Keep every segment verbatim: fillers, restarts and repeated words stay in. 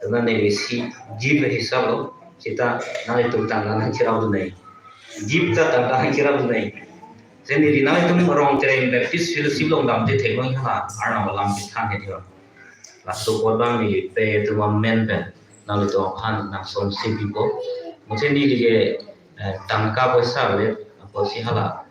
Neli si jeep hisap lo, seta nanglitum tangka nangcherapdun nai. Jeep ta tangka nangcherapdun nai. Lasi neli nanglitum Rongtereng Baptist Fellowship along damte theklong hala, Arnam alam kethan he diwa. Laso apot abang neli pei atum amen pen nanglitum aphan nangson si pipo. Mate neli ke, eh, tangka poisa le, apotsi hala.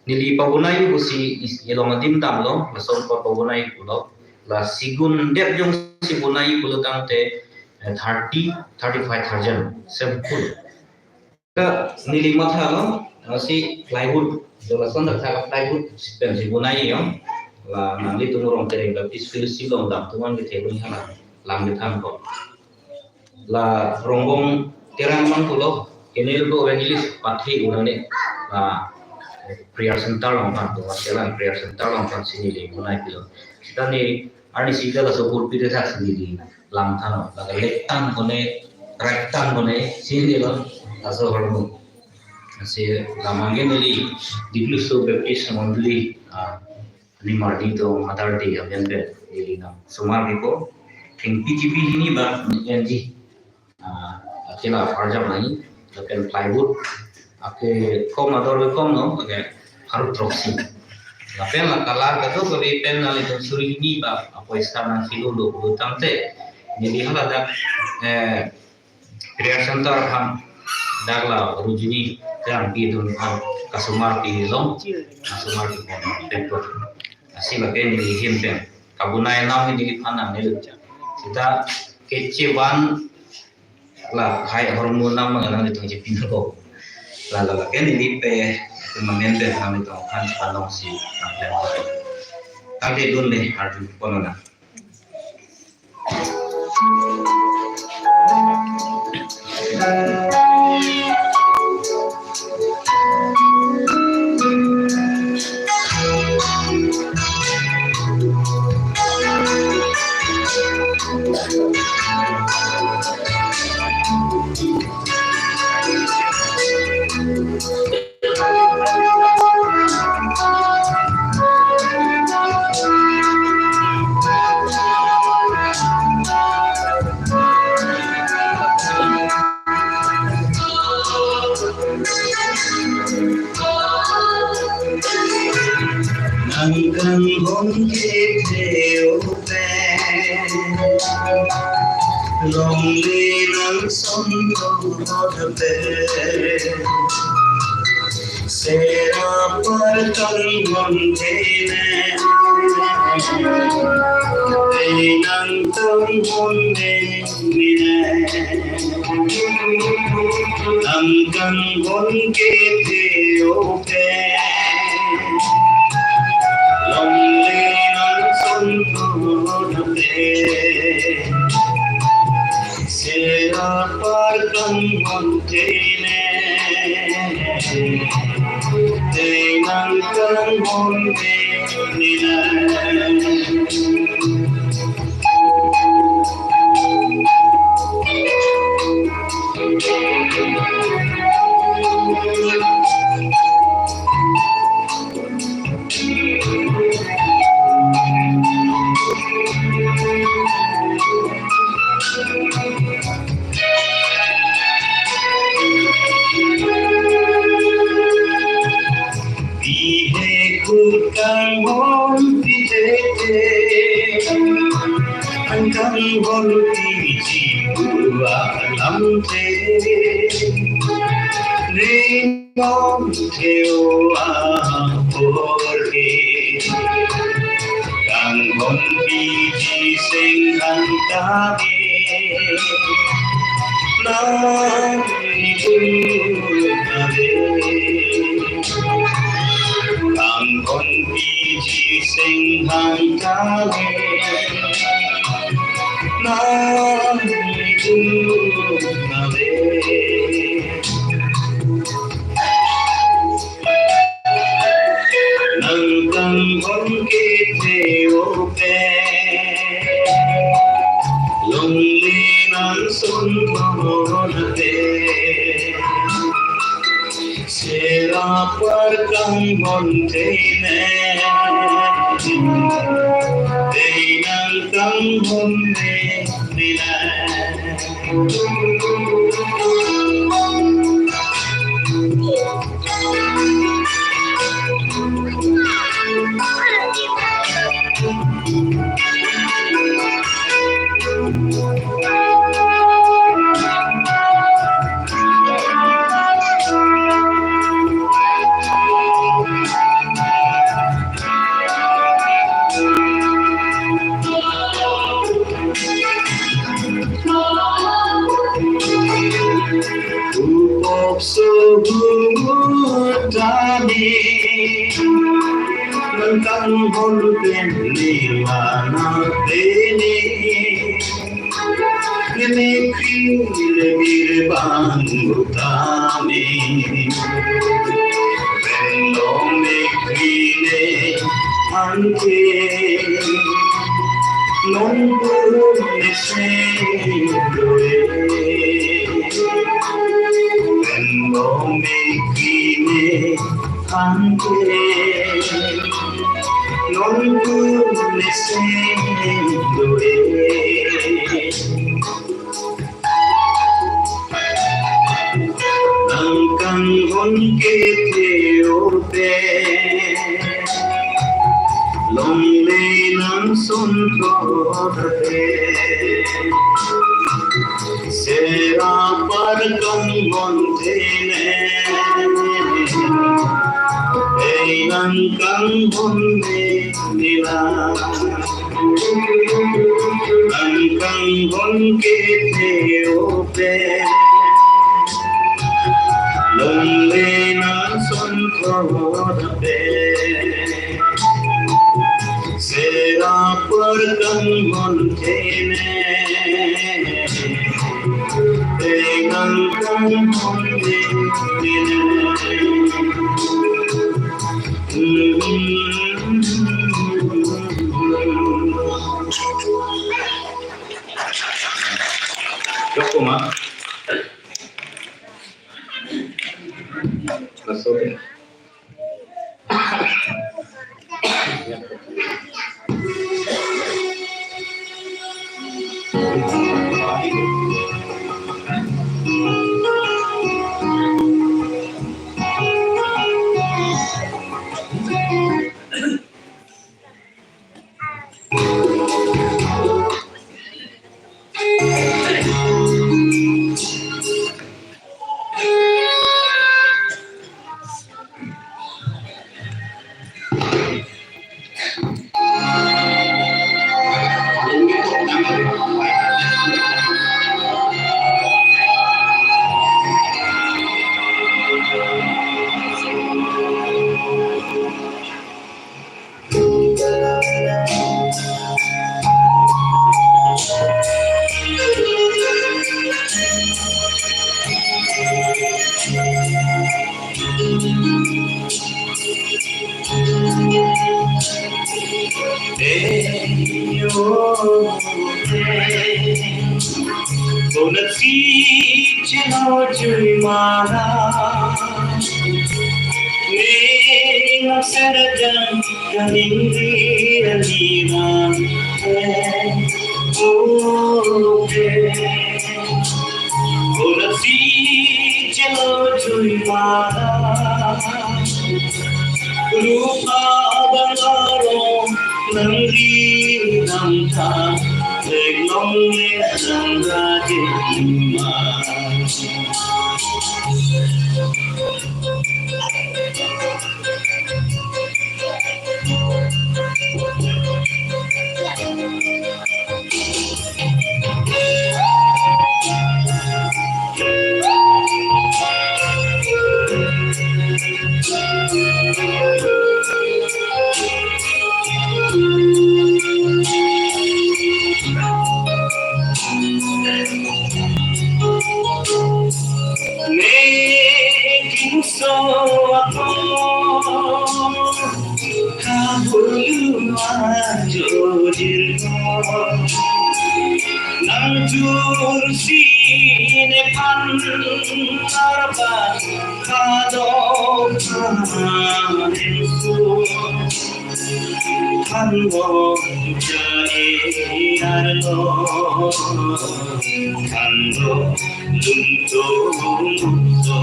Neli pabonai pusi is-, ilong adim damlo, lason apot pabonai pulo. La sigun det jongsi bonai pulo tangte, eh, thirty, thirty-five thousand, simple. Ka neli mathalo, eh, si plywood, jo lason dak thak plywood, si pensi bonai yo. La nanglitum Rongtereng Baptist Fellowship along dam atum an kethe boni hala, lam kethan ko. La Rongbong Terang abang pulo, kene lo evangelist pathe unang ne, la prayer center along aphan, to selang prayer center along aphansi neli bonai pilo. Seta ne arnisi ta laso pulpit thak si neli lam thanlo, la left tang kone, right tang kone, si neli lo, laso ahormu. Lasi lam angke neli Dipluso Baptist Mondoli, ah, Nimardi to Mother Day amen pen neli nangsomar pipo. Thengpi G B hini bak N G. Ah, akela arjap nai, lapen plywood, ake kom ador ke kom no, ake haru throksi. Lapen la color kadokave pen nanglitum suri hini bak apoisa nangkilo lo pulo tangte, neli hala dak, eh, prayer center aphan dak la Rujini Terangpi atum aphan kasomar pilong, kasomar pi pon pento. Lasi lapen neli ahin pen kabonai nam neli aphan nangne lucha. Seta kechevan la hai ahormu nam nanglitum chepin ko. La la lapen neli pei atum amen pen nanglitum aphan chethanlong si nangklempo. Tangte dunle arju ponlonang. Nangkanghon kethe o pen, longle nangson tong hot pen. Sera apar kanghon thene, ei nangkanghon ne mine. Nangkanghon kethe o pen, longle nangson tong hot pen. Sera apar kanghon thene, ei nangkanghon ne mine. Bihek ahut kanghon pitete, an kanghon piji pu alamthe, ne non theo apor ke. Kanghon piji seng hang kave, nanglitum kave. Kanghon piji seng hang kave, nanglitum kave. Nangkanghon kethe o pen, longle nangson tong hot pen. Sera apar kanghon thene, ei nangkanghon ne Upok sobu tani nangkanghon pen ne mana tene. Nini kri le mir bang utami. Pen long ne kri ne anke. Nonpu ne se doe. Pen long ne kri ne anke. Nonpu ne se doe. Nangkanghon kethe ope. Longle nangson throte. Sera apar kanghon thene. Ei nangkanghon ne nila. Nangkanghon kethe ope. Longle nangson throte. Sera apar kanghon thene. Ei nangkanghon ne nila. Dokoma. Masuk ya. Bonat si chelo jui mara. Ning serdang kaning di aliran. Bonat si chelo jui mara. Rupa abang arong nangri nangtha, theklong le nang rajin ma. Nekinso ako kabulu ajodir ko. Nang jur si nephan arba kadok kanemso. Thanlo juta-e arlo, thanlo lungto muso.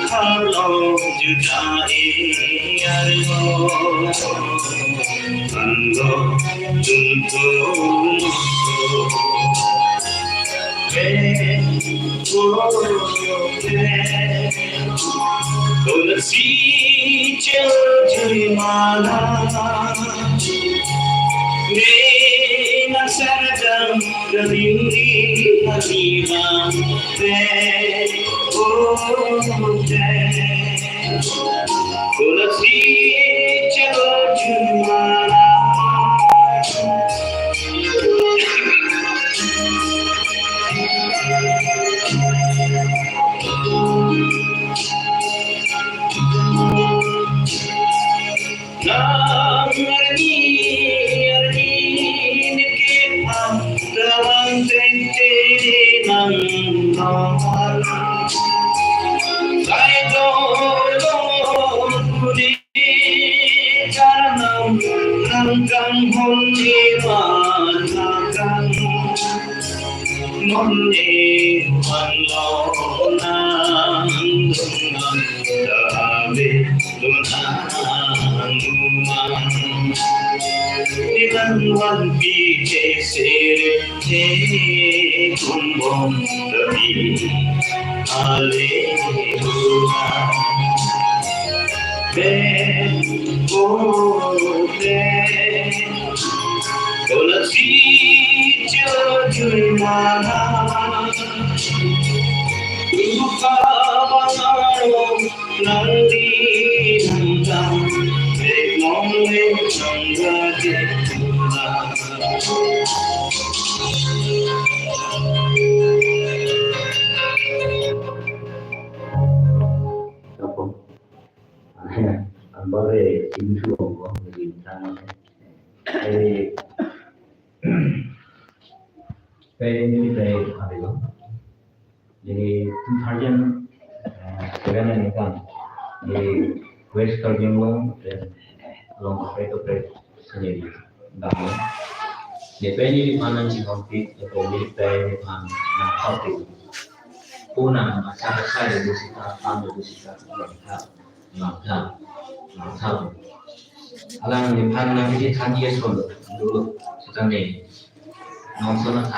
Thanlo juta-e arlo, thanlo lungto muso. Ve, o, ve. Konatsi chojui ma la. Ne ma sardam gading di halilang te. O, te. Konatsi chojui ma la. Nang arni arni ne kephan, tawang tengteng ne nang nong. Sai do do ne karanam nang kanghon ne matha kang. Mon ne man lo nang dungan, dave dungan umang. Nilang vanpi ke sere te kumbom tapi ale dungan. Be, o, be. Konatsi chojui ma la. Rupa bangaro nangli nangtang. Bek long le changga je tula. Kapo. Anpar ke sing su ong ko, neli tang. Eh, pe neli pe ave lo. Neli two thousand seven aningkan di West Karbi Anglong pen along kaprek kaprek sendiri bangun. Neli pe neliphan nangchinghonpik, lapen neli pe neliphan nangthapik. Pu nang asar asar le dusita, pan le dusita, langtha, langtha, langtha. Alangliphan nangkethan ason dolo, sitame nangson nangtha